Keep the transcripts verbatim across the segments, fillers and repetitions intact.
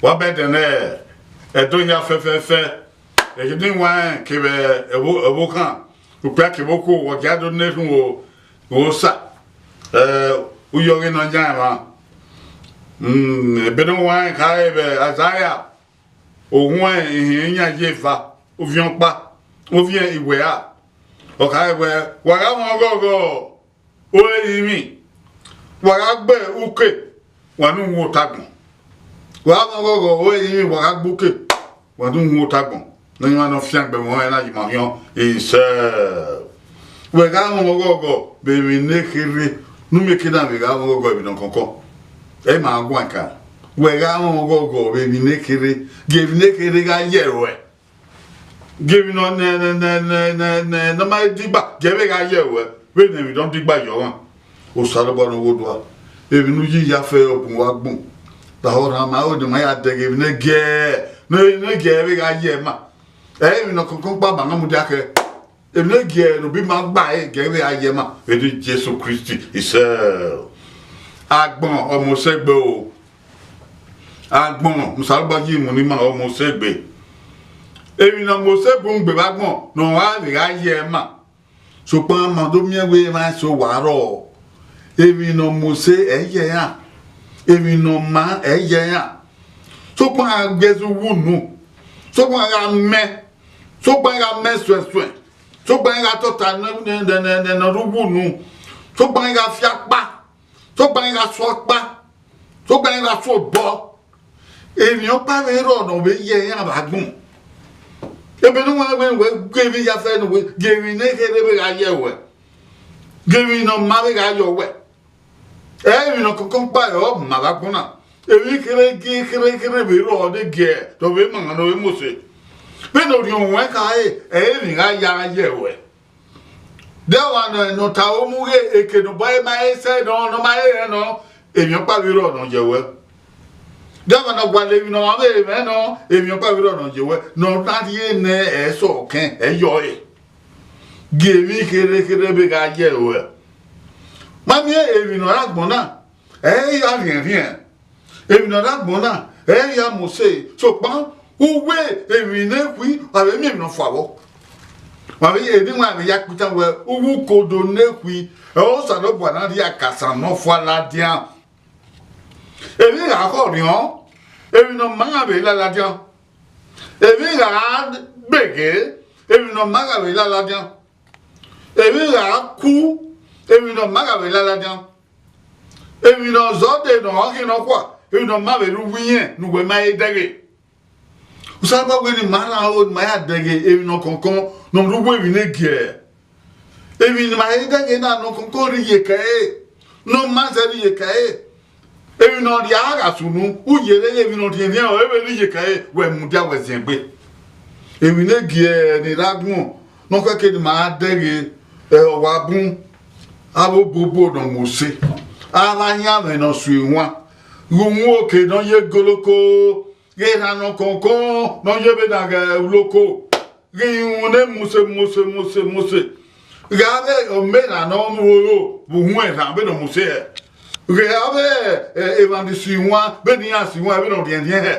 Wa bẹdẹ nẹ ẹdẹ hia fẹfẹfẹ, ẹghẹ ne iwaẹn kevbe ẹvbo, ẹvbo khan, okpia kevbe okhuo, wa gia do na erhunmwu Osa, ẹ, uyọghe ne ọ yan emwa. Mm, ebe ne uwaẹn khare vbe Aizaia, ohuẹn ihin iyan ye eva, ovbi ọkpa, ovbi iwẹra, ọ khare wẹẹ, wa gha mwẹ ọghọghọ, ore rinmwi, wa gha gbe uke, wa ne uhunmwu ota agbọn. Wa gha mwẹ ọghọghọ, ore rinmwi, wa gha gbe uke, wa ne uhunmwu ota agbọn. Ne ọyẹnmwa ne ọ fiangbe mwẹ ọnrẹn na yi ma orhiọn isẹ. Wẹ gha mwẹ ọghọghọ vbe emwi ne kherhe, ne u mieke na vbe gha mwẹ ọghọghọ emwi nọ kọnkọn. Ẹ i ma guan kan. Wẹ gha mwẹ ọghọghọ vbe emwi ne kherhe, gie emwi ne kherhe gha ye ruẹ. Gie emwi nọ nẹ, nẹ, nẹ, nẹ, nẹ, nẹ, ne ọ ma digba, gie ẹvbe gha ye ruẹ, vbene emwi nọ digba ye ọmwa. Osanobua ne ọ ghe odua, emwi ne u yi ya fẹ ọ bun uwa agbọn. Lahọ rhan ma ro ne ima ya dẹghe emwi ne giẹ, ne, ne giẹ vbe gha ye ma. Ẹ emwi nọ kọnkọn kpa ma na mudia khẹ. Emwi ne giẹ ne ubi ma gba ẹre, giẹ vbe gha ye ma. Vbe ne Jesu Kristi isẹ. Agbọn ọ Mosi egbe o. Agbọn ne Osanobua yi mu ne ima ọ Mosi egbe. Emwi ne Mosi bun gbe vbe agbọn ne ọ ra vbe gha ye ma. Sokpan ma do miẹn wẹẹ emwa eso wa rrọọ, emwi ne ọ Mosi ẹ i ye iran, emwi ne ọ ma ẹ i ye iran. Sokpan a gbe ẹzọ uwu unu, sokpan a gha mẹ, sokpan a gha mẹ suẹnsuẹn, sokpan a gha tota ne, ne, ne, ne, ne, ne ọ rre uwu unu, sokpan a gha fi akpa, sokpan a gha su ọkpa, sokpan a gha su obọ. Emwi ọkpa vbe rrọọ ne ọ vbe ye iran vbe agbọn. Ebe ne uwẹ wẹ wẹ gie emwi ya fẹ ne uwẹ, gie emwi ne kherhe vbe gha ye ruẹ, gie emwi ne ọ ma vbe gha ye ruẹ. Ẹ emwi ne ọ kọnkọn kpa ẹre ọ ma vbe agbọn na. Emwi kherhe gie kherhe kherhe vbe rrọọ ne gie ne ọ vbe ma ne ọ vbe Mosi. Vbene Orhiọn Uwẹn khare, ẹ emwi gha ya gha ye ruẹ. Deghẹ ọmwa ne, ne ọ ta aro mu ghe eke ne obọ ẹre ma he sẹ nọ, ne ọ ma he rẹn nọ, emwi ọkpa vbe rrọọ ne ọ ye ruẹ. Deghẹ ọmwa ne ọ gualọ emwi ne ọmwa vbe mwẹ nọ, emwi ọkpa vbe rrọọ ne ọ ye ruẹ, ne ọ na rhie nẹ ẹsọkẹn ẹ yọ ẹre. Gie emwi kherhe kherhe vbe gha ye ruẹ. Ma miẹn emwi ne ọ rre agbọn na, ẹ i ya rhiẹnrhiẹn. Emwi ne ọ rre agbọn na, ẹ i ya Mosi, sokpan uwu emwi ne khui, wa vbe miẹn emwi ne ọ fua vbọ. Wa vbe, eni wa vbe ya kpitan wẹẹ, uwu kodo ne khui, ẹ Osanobua na rhie akasan ne ọ fua ladian. Emwi gha khọ rhiọn, emwi ne ọ ma gha vbe la ladian. Emwi gha beghe, emwi ne ọ ma gha vbe la ladian. Emwi gha ku, emwi ne ọ ma gha vbe la ladian. Emwi ne ọ zọ dee ne ọ khian nọkhua, emwi ne ọ ma vbe rre uwu iyẹn ne uwẹ ma he dẹghe. Osanobua wẹ ne ima rhan aro ne ima ya dẹghe emwi ne ọ kọnkọn ne ọ rre uwu emwi ne giẹ. Emwi ne ima he dẹghe na ne ọ kọnkọn rre iyeke ẹre, ne ọ ma zẹ rre iyeke ẹre. Emwi ne ọ rhia gha sunu, u yerre emwi ne ọ rhiẹnrhiẹn ọre vbe rre iyeke ẹre, wẹ mudia wẹ ziẹn egbe. Emwi ne giẹ ne I rre agbọn, ne ọ khẹke ne ima ra dẹghe, ẹ, ọ wa bun, avbe obobo ne ọ Mosi, avbe ahianmwẹ ne ọ sẹ iwan, ghe uhunmwu oke ne ọ ye goloko, ghe erhan ne ọ kọnkọn ne ọ ye vbe na ghẹ uloko, ghe irun ne Mosi, Mosi, Mosi, Mosi, ghe avbe ọmọ erhan ne ọ mu oro vbe uhunmwu erhan vbene ọ Mosi hẹ, ghe avbe, ẹ, emwa ni sẹ iwan vbene iran sẹ iwan vbene ọ rhiẹnrhiẹn hẹ.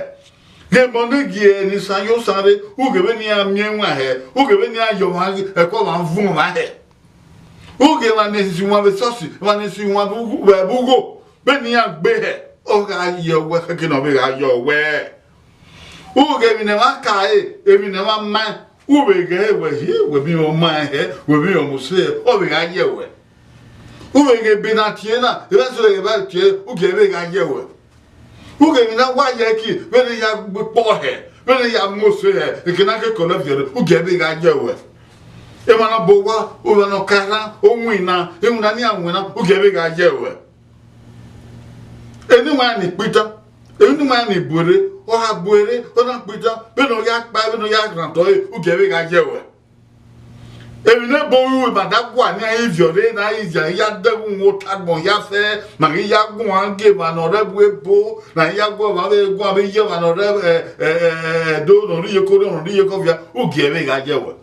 Ghe emọ ne giẹ ne isan ye osan rre, u ghe vbene iran miẹn iwan hẹ, u ghe vbene iran ye ọmwa, ẹko ọmwa vuọn ọmwa hẹ. U ghe emwa ne sẹ iwan vbe esọsi, emwa ne sẹ iwan vbe ugho, vbe ugho, vbene iran gbe hẹ, ọ gha ye ruẹ, khẹke ne ọ vbe gha ye ruẹ. U ghe emwi ne ẹmwẹ kare, emwi ne ẹmwẹ ma, u vbe ghẹ wẹ hie, wẹ miẹn ọmwa hẹ, wẹ miẹn Mosi hẹ, ọ vbe gha ye ruẹ. U vbe ghe ebe na tie na, ebe ẹse ebe tie, u gie vbe gha ye ruẹ. U ghe emwi na wa ye ki, vbene ya gbe kpọ hẹ, vbene ya Mosi hẹ, eke na ke kọlọ viọ re, u gie vbe gha ye ruẹ. Emwa ne ọ bọ owa, emwa ne ọ ka erhan, owinna, iwinna ne iran winna, u gie vbe gha ye ruẹ. Eni wa ni kpita, eni wa ni bu ere, ọ gha bu ere, ọ na kpita, vbene ọ ya kpa, vbene ọ ya rhan otọ ẹre, u gie vbe gha ye ruẹ. Emwi ne ebo ru ima da gua ne iran ivbiọ rre, ne iran ya dẹghe uhunmwu ota agbọn ya fẹ, ma ghi ya guan gie emwa ne ọ rre ẹvbo ebo, ne a ya guan, ma vbe guan vbe ye emwa ne ọ rre, ẹ, ẹ, ẹ, Ẹdo, ne ọ rre iyeke Orhiọn, ne ọ rre iyeke Ọvia, u gie vbe gha ye ruẹ.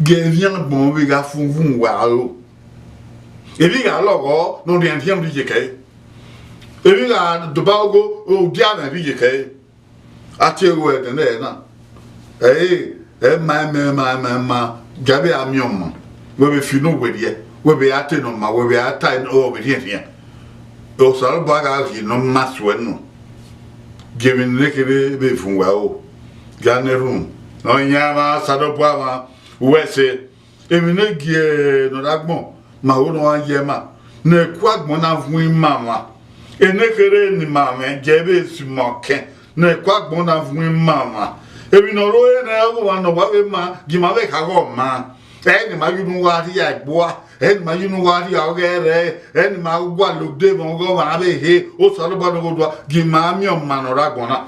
Gie emwi agbọn vbe gha fun vun uwa aro. Emwi gha lọghọ ne ọ rhiẹnrhiẹn vbe iyeke ẹre. Emwi gha doba ogho, udia mwẹ vbe iyeke ẹre. A tie ruẹ ẹdẹnẹrẹ na. Ẹre, ẹ ma, ẹ ma, ẹ ma, ẹ ma, ẹ ma, gie a vbe a miẹn ọma, wẹ vbe fi unu werriẹ, wẹ vbe a te ne ọma, wẹ vbe a ta ọ vbe rhiẹnrhiẹn. Osanobua gha rhie ne ọ ma suẹ nọ, gie emwi ne kherhe vbe vun wẹ aro, gie a na erhunmwu. Nọyaẹnmwa Osanobua mwa, wẹ sẹ, emwi ne gie ne ọ rre agbọn, ma ho ne ọ gha ye ma, ne ẹko agbọn na vuọn ima mwa. Ene kherhe ne ima mwẹ, gie vbe si ma ọkẹn, ne ẹko agbọn na vuọn ima mwa. Emwi ne ọ rre ne ọghe ọmwa ne ọ wa vbe ma, gie ima vbe kha ghe ọma. Ẹ ne ima ye unu gha rhie ẹgbua, ẹ ne ima ye unu gha rhie ọghẹrẹ, ẹ ne ima gualọ odẹ mwẹ ọghe ọmwa vbe he, Osanobua ne ọ ghe odua, gie ima miẹn ọma ne ọ rre agbọn na.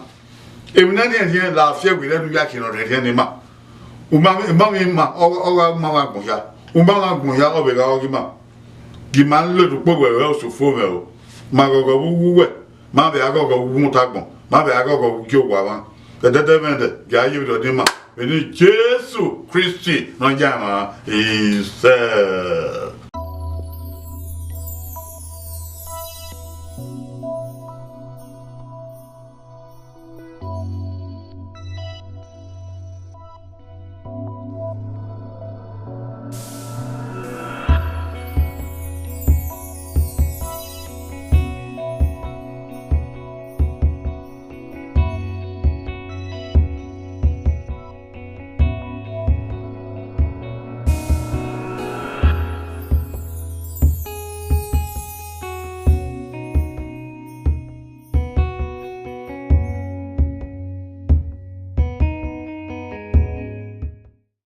Emwi ne rhiẹnrhiẹn la fiẹ werriẹ ne u ya khian ne ọ rhiẹnrhiẹn ne ima. Uma, uma vbe ima, ọ, ọ gha ma vbe agbọn hia. Uma vbe agbọn hia, ọ vbe gha ọghe ima. Gie ima lele ukpowẹ ruẹ osofo mwẹ o. Ma ghọghọ vbe uwu uwẹ, ma vbe a ghọghọ vbe uwu utagbọn, ma vbe a ghọghọ vbe ugie owa mwa. Ẹdẹdẹmwẹdẹ, gie a ye vberriọ ne ima. Vbe eni Jesu Kristi Nọyaẹnmwa, isẹ.